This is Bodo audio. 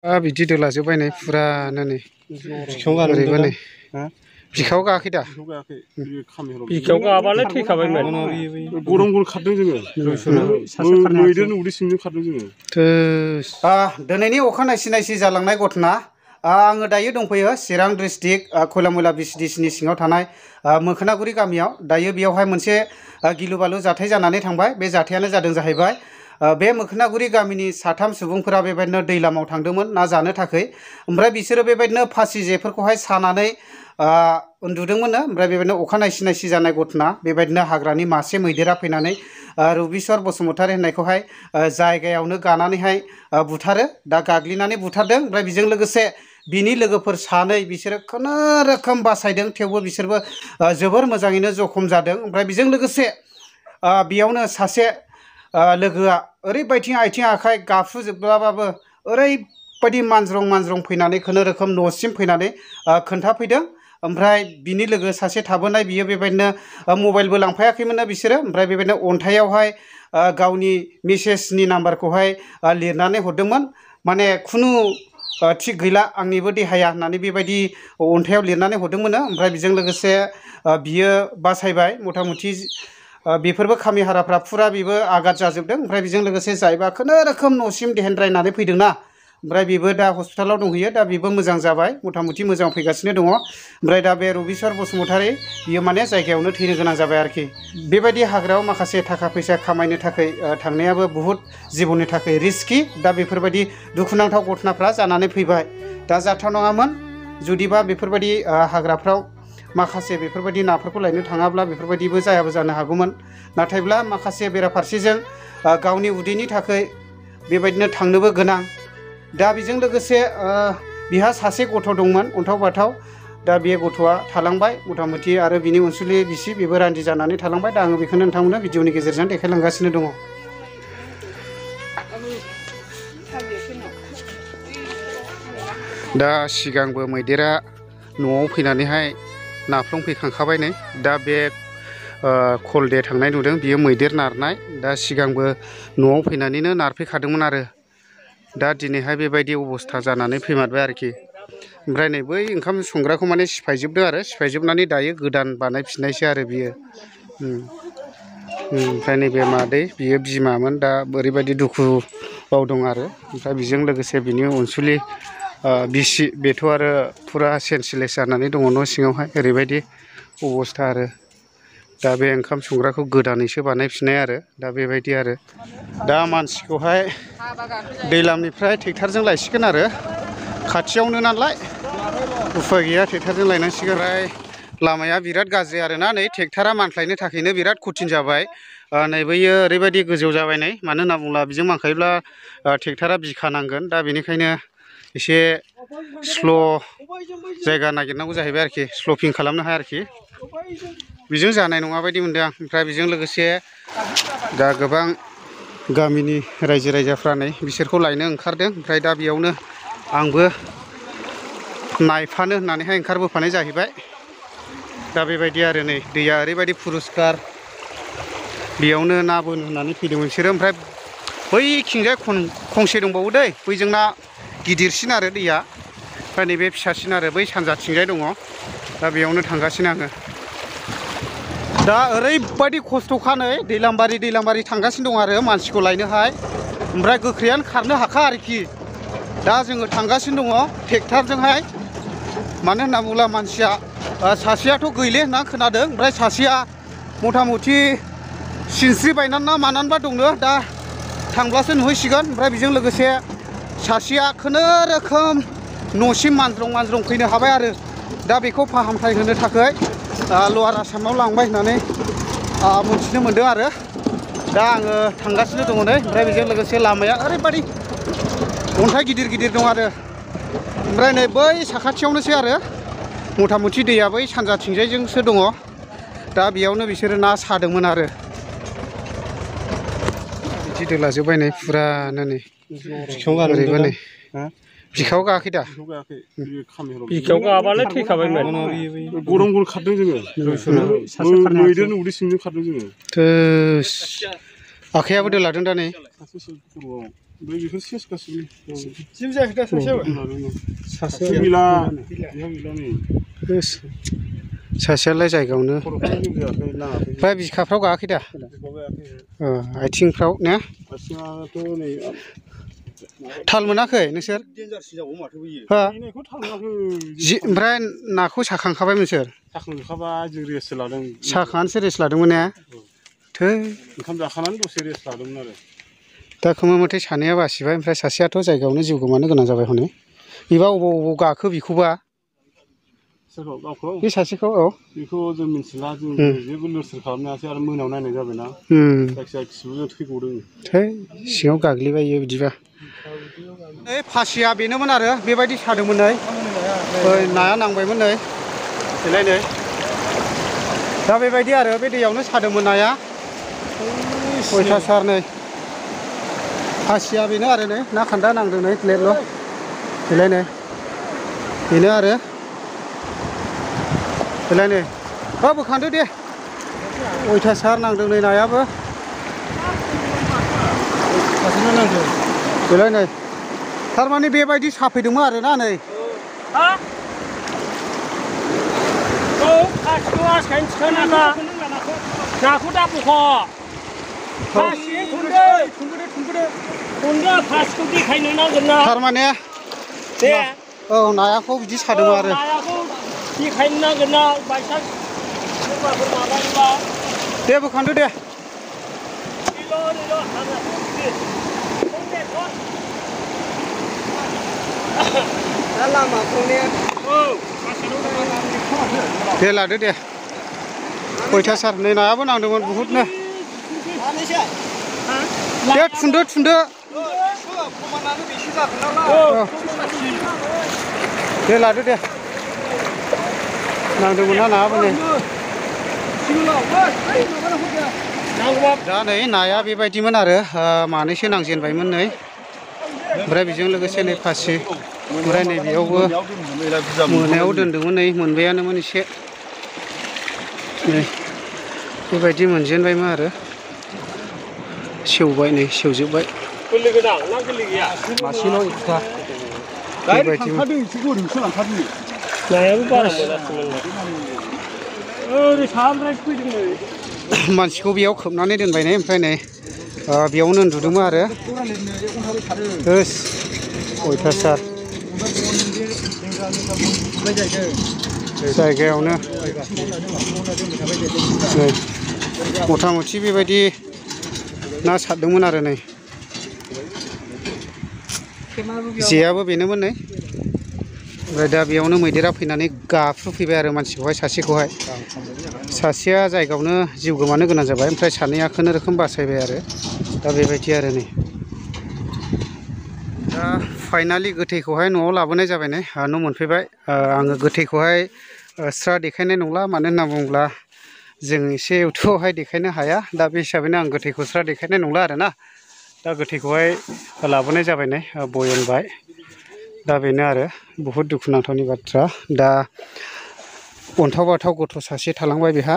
बिदि दोलाजोब्बाय नै फुरानो नै ओरैबो नै बिखायाव गाखै दा बिखायाव गाबालाय थैखाबायमोन गरम गरम खारदों जोङो मैदेरनि उदै सिंजों खारदों जोङो दिनैनि अखा नायसि नायसि जालांनाय घटना आङो दायो दंफैयो चिरां डिस्ट्रिक्ट खयलामयला VCDCनि सिङाव थानाय मोखोनागुरि गामियाव दायो बेयावहाय मोनसे गिलु बालु जाथाय जानानै थांबाय बे जाथायानो जादों जाहैबाय बे मोखोनागुरि गामिनि साथाम सुबुंफोरा बेबायदिनो दैलामाव थांदोंमोन ना जानो थाखाय ओमफ्राय बिसोरो बेबायदिनो फासि जेफोरखौहाय सानानै उन्दुदोंमोननो ओमफ्राय बेबायदिनो अखा नायसि नायसि जानाय घटना बेबायदिनो हाग्रानि मासे मैदेरा फैनानै रबिस्वर बसुमतारी होननायखौहाय जायगायावनो गानानैहाय बुथारो दा गाग्लिनानै बुथारदों ओमफ्राय बेजों लोगोसे बिनि लोगोफोर सानै बिसोरो खुनुरोखोम बासायदों थेवबो बिसोरबो जोबोर मोजाङैनो जखम जादों ओमफ्राय बेजों लोगोसे बेयावनो सासे लोगोआ ओरैबायदि आथिं आखाइ गाफ्रुजोबब्लाबाबो ओरैबायदि मानज्रं फैनानै खुनुरोखोम न'सिम फैनानै खोन्थाफैदों ओमफ्राय बिनि लोगो सासे थाबोनाय बियो बेबायदिनो मबाइलबो लांफायाखैमोननो बिसोरो ओमफ्राय बेबायदिनो अन्थाइयावहाय गावनि मिसेसनि नाम्बारखौहाय लिरनानै हरदोंमोन माने खुनु थिग गैला आंनिबो देहाया होननानै बेबायदि अन्थाइयाव लिरनानै हरदोंमोननो ओमफ्राय बेजों लोगोसे बियो बासायबाय मथा मथि बेफोरबो खामि हाराफ्रा फुरा बेबो आघात जाजोबदों ओमफ्राय बेजों लोगोसे जायबा खुनुरोखोम न'सिम देहेनद्रायनानै फैदोंना ओमफ्राय बेबो दा हस्पिटालाव दंहैयो दा बेबो मोजां जाबाय मथा मथि मोजां फैगासिनो दङ ओमफ्राय दा बे रबिस्वर बसुमतारी बियो माने जायगायावनो थैनो गोनां जाबाय आरोखि बेबायदि हाग्रायाव माखासे थाखा फैसा खामायनो थाखाय थांनायाबो बुहुत जिबननि थाखाय रिस्कि दा बेफोरबायदि दुखुनांथाव घटनाफ्रा जानानै फैबाय दा जाथावनाङामोन जुदिबा बेफोरबायदि हाग्राफ्राव माखासे बेफोरबायदि नाफोरखौ लायनो थाङाब्ला बेफोरबायदिबो जायाबो जानो हागौमोन नाथायब्ला माखासे बेराफारसेजों गावनि उदैनि थाखाय बेबायदिनो थांनोबो गोनां दा बेजों लोगोसे बिहा सासे गथ' दंमोन अन्थाव बाथाव दा बे गथ'आ थालांबाय मथा मथि आरो बिनि अनसुलि बिसि बेबो रान्दि जानानै थालांबाय दा आङो बेखौनो नोंथांमोननो भिडिअनि गेजेरजों देखायलांगासिनो दङ दा सिगांबो मैदेरा न'आव फैनानैहाय नाफ्लंफैखांखाबाय नै दा बे कलदे थांनाय नुदों बियो मैदेर नारनाय दा सिगांबो न'आव फैनानैनो नारफैखादोंमोन आरो दा दिनैहाय बेबायदि अबस्था जानानै फैमारबाय आरोखि ओमफ्राय नै बै ओंखाम संग्राखौ माने सिफायजोबदों आरो सिफायजोबनानै दायो गोदान बानायफिननायसो आरो बियो ओमफ्राय नैबे मादै बियो बिमामोन दा ओरैबायदि दुखुआव दं आरो ओमफ्राय बेजों लोगोसे बिनि अनसुलि बिसि बेथ' आरो फुरा सेन्सलेस जानानै दङ न' सिङावहाय ओरैबायदि अबस्था आरो दा बे ओंखाम संग्राखौ गोदानैसो बानायफिननाय आरो दा बेबायदि आरो दा मानसिखौहाय दैलामनिफ्राय ट्रेक्टरजों लायसिगोन आरो खाथियावनो नालाय उफाय गैया ट्रेक्टरजों लायनांसिगोन ओमफ्राय लामाया बिराद गाज्रि आरोना नै ट्रेक्टरा मानख्लायनो थाखायनो बिराद कठिन जाबाय नै बैयो ओरैबायदि गोजौ जाबाय नै मानो होनना बुङोब्ला बिजों मानखायोब्ला ट्रेक्टरा बिखा नांगोन दा बेनिखायनो एसे स्ल' जायगा नागिरनांगौ जाहैबाय आरोखि स्ल'पिं खालामनो हाया आरोखि बेजों जानाय नङा बायदि मोनदों आं ओमफ्राय बेजों लोगोसे दा गोबां गामिनि रायजो राजाफ्रा नै बिसोरखौ लायनो ओंखारदों ओमफ्राय दा बेयावनो आंबो नायफानो होननानैहाय ओंखारबोफानाय जाहैबाय दा बेबायदि आरो नै दैया ओरैबायदि पुरुस्कार बेयावनो ना बोनो होननानै फैदोंमोन बिसोरो ओमफ्राय बैथिंजाय खंसे दंबावो दै बैजोंना गिदिरसिन आरो दैया ओमफ्राय नैबे फिसासिन आरो बै सानजाथिंजाय दङ दा बेयावनो थांगासिनो आङो दा ओरैबायदि खस्थ'खा नै दैलामबारि थांगासिनो दं आरो मानसिखौ लायनोहाय ओमफ्राय गोख्रैयानो खारनो हाखा आरोखि दा जोङो थांगासिनो दङ ट्रेक्टरजोंहाय मानो होनना बुङोब्ला मानसिया सासेयाथ' गैले होनना खोनादों ओमफ्राय सासेया मथा मथि सिनस्रि बायनानै ना मानानैबा दंनो दा थांब्लासो नुहैसिगोन ओमफ्राय बेजों लोगोसे सासेया खुनुरोखोम न'सिम मानज्रं फैनो हाबाय आरो दा बेखौ फाहामथाय होनो थाखाय लवार आसामाव लांबाय होननानै मोनथिनो मोनदों आरो दा आङो थांगासिनो दङ नै ओमफ्राय बेजों लोगोसे लामाया ओरैबायदि अन्थाइ गिदिर दं आरो ओमफ्राय नै बै साखाथियावनोसै आरो मथा मथि दैया बै सानजाथिंजायजोंसो दङ दा बेयावनो बिसोरो ना सादोंमोन आरो बिदि दोलाजोब्बाय नै फुरानो नै ओरैबो नै बिखायाव गाखै दा बिखायाव गाबालाय थैखाबायमोन गरम गरम खारदों जोङो मैदेरनि उदै सिंजों खारदों जोङो आखायाबो दोलादों दा नै बै बेखौ सेस गासिबो जिम जायाखै दा सासेयाबो सासे गैला बेहा गैला नै सासेयालाय जायगायावनो खर'फ्राव जेबो जायाखै नाङाखै ओमफ्राय बिखाफ्राव गाखै दा आथिंफ्राव ने आथिङाथ' नै थाल मोनाखै नोंसोर हो ओमफ्राय नाखौ साखांखाबाय नोंसोर साखांजोबखाबाय जों रेस्ट लादों साखांनानैसो रेस्ट लादोंमोन ने थै ओंखाम जाखांनानै दसे रेस्ट लादोंमोन आरो दा खोमा मथे सानैया बासिबाय ओमफ्राय सासेयाथ' जायगायावनो जिउ गोमानो गोनां जाबाय हनै बेबा अबाव गाखो बेखौबा सोरखौ गावखौ बे सासेखौ औ बेखौ जों मिथिला जों जेबो लोरसोर खालामनो हायासै आरो मोनायाव नायनाय जाबायना जायखिजाया खिबुजों थैग'दों थै सिङाव गाग्लिबायो बिदिबा नै फासिया बेनोमोन आरो बेबायदि सादोंमोन नै नाया नांबायमोन नै देलाय नै दा बेबायदि आरो बे दैयावनो सादोंमोन नाया अयथासार नै फासिया बेनो आरो नै ना खान्दा नांदों नै प्लेटल' देलाय नै बेनो आरो देलाय नै बोखांदो दे अयथासार नांदों नै नायाबो देलाय नै थारमाने बेबायदि साफैदोंमोन आरोना नै नाखौ दा बख' फासिखौ देखायनो नांगोन ना थारमाने दे औ नायाखौ बिदि सादोंमोन आरो नायाखौ देखायनो नांगोन ना बायसान्स सोरबाफोर माबायोबा दे बोखांदो दे दे लादो दे अयथासार नै नायाबो नांदोंमोन बुहुदनो दे थुनदो दे लादो दे नांदोंमोन ना नायाबो नै दा नै नाया बेबायदिमोन आरो मानैसो नांजेनबायमोन नै ओमफ्राय बेजों लोगोसे नै फासि ओमफ्राय नै बेयावबो मोनायाव दोन्दोंमोन नै मोनबायानोमोन एसे नै बेबायदि मोनजेनबायमोन आरो सेवबाय नै सेवजोब्बाय गोरलै गोनां ना गोरलै गैया मासेल' एक्सट्रा बेबायदिमोन नायाबो बारा मोनाखैमोन ओरै साहानिफ्राय फैदों नै मानसिखौ बेयाव खोबनानै दोनबाय नै ओमफ्राय नै बेयावनो उन्दुदोंमोन आरो अयथासार जायगायावनो नै मथा मथि बेबायदि ना सारदोंमोन आरो नै जेयाबो बेनोमोन नै ओमफ्राय दा बेयावनो मैदेरा फैनानै गाफ्रुफैबाय आरो मानसिखौहाय सासेखौहाय सासेया जायगायावनो जिउ गोमानो गोनां जाबाय ओमफ्राय सानैया खुनुरोखोम बासायबाय आरो दा बेबायदि आरो नै दा फाइनालि गोथैखौहाय न'आव लाबोनाय जाबाय नै न' मोनफैबाय आङो गोथैखौहाय स्रा देखायनाय नंला मानो होनना बुङोब्ला जों एसे इउटुबावहाय देखायनो हाया दा बे हिसाबैनो आं गोथैखौ स्रा देखायनाय नंला आरोना दा गोथैखौहाय लाबोनाय जाबाय नै बयनबाय दा बेनो आरो बहुद दुखुनांथावनि बाथ्रा दा अन्थाव बाथाव गथ' सासे थालांबाय बेहा